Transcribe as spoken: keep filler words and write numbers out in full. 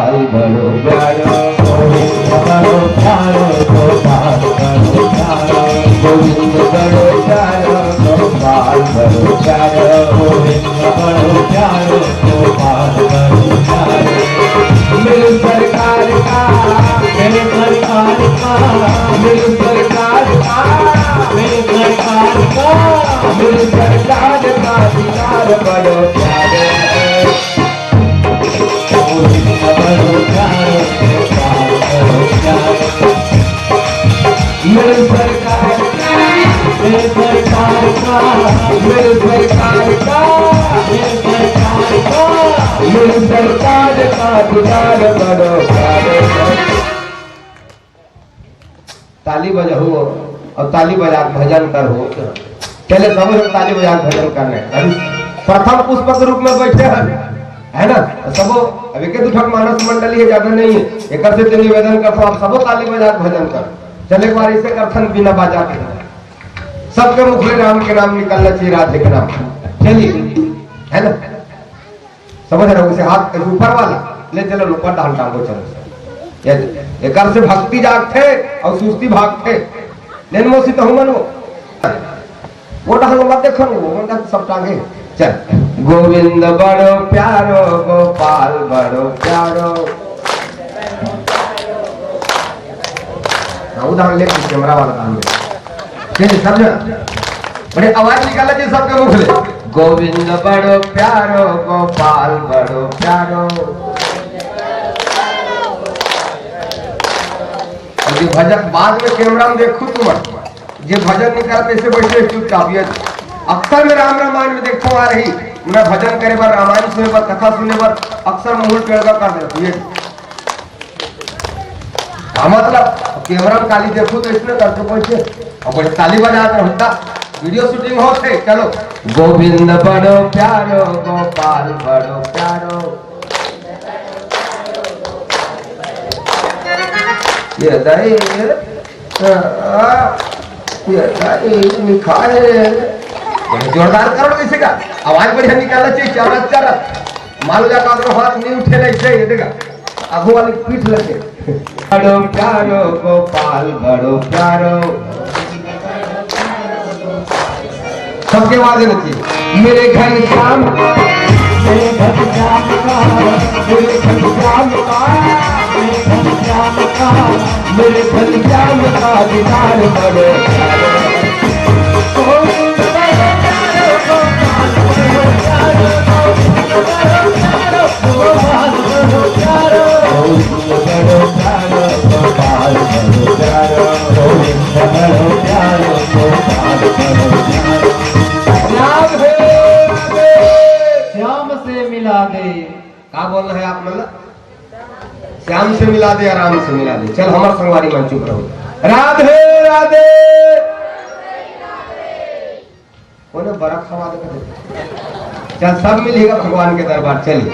बड़ो प्यारो, गोविंद बड़ो प्यारो, गोपाल बड़ो प्यारो, गोविंद बड़ो प्यारो, गोपाल बड़ो प्यारो, गोविंद बड़ो प्यारो, गोपाल बड़ो प्यारो। मिल सरकार का, मिल सरकार का, मिल सरकार का, मिल सरकार का, मिल सरकार का दीदार बड़ो प्यारो। सरकार का, सरकार का, सरकार का दीदार बड़ो प्यारो। ताली बजाओ और ताली बजा के भजन करो। चले, सबो लोग ताली बजा के भजन करने। अभी प्रथम पुष्प के रूप में बैठे हैं, है ना? तो सबो, अब एक दू ठक मानस मंडली है, ज्यादा नहीं है, एक से तो निवेदन करता हूँ, आप सबो ताली बजा के भजन करो। चले, एक बार इसे करथन बिना बाजा के, सबके मुख ले राम के नाम निकलना चाहिए, राधे के नाम। चलिए, है ना? समझ रहे हो? उसे हाथ के ऊपर वाला ले चलो, ऊपर डाल डाल दो, चलो। ये एकर से भक्ति जागथे और सुस्ती भागथे। लेन मोसी तो हमन वो, वो डाल मत देखो, वो मन का सब टांगे। चल, गोविंद बड़ो प्यारो, गोपाल बड़ो प्यारो। हाँ, उदाहरण ले, कैमरा वाला काम ले। ठीक है, सब जना बड़े आवाज निकाला जी सबके मुख ले। गोविंद बड़ो प्यारो, गोपाल बड़ो प्यारो। और ये भजन बाद में कैमरा में देखू तुम, ये भजन नहीं करते, ऐसे बैठे चुपचाप। ये अक्सर मैं राम रामायण में देखता हूँ, आ रही, मैं भजन करे बर, रामायण सुने बर, कथा सुने बर अक्सर मुंह टेढ़ा कर देते ये। हाँ, मतलब, कैमरा में काली देखू तो इसने करके पहुंचे और बड़े ताली बजा कर होता, वीडियो शूटिंग होते। चलो, गोविंद बड़ो प्यारो, गोपाल बड़ो प्यारो। ये दाई, आ, ये दाई निखाए। बड़े जोरदार करो किसी का, आवाज बढ़िया निकालना चाहिए। चरत चरत, मान लो जाता तो हाथ नहीं उठे, नहीं चाहिए। देखा, आगू वाले पीठ लगे। बड़ो प्यारो गोपाल, बड़ो प्यारो। सबके आवाज में थी। मेरे घर श्याम, मेरे घर श्याम का, मेरे घर श्याम का, मेरे घर श्याम का, मेरे घर श्याम का दीदार बड़ो प्यारो। श्याम से मिला दे। का बोलना है आप मन ला? श्याम से मिला दे, राम से मिला दे। चल, हमार संगवारी मन चुप रहो। राधे राधे। कोने बरक हवा दे दे। चल, सब मिलेगा भगवान के दरबार। चलिए।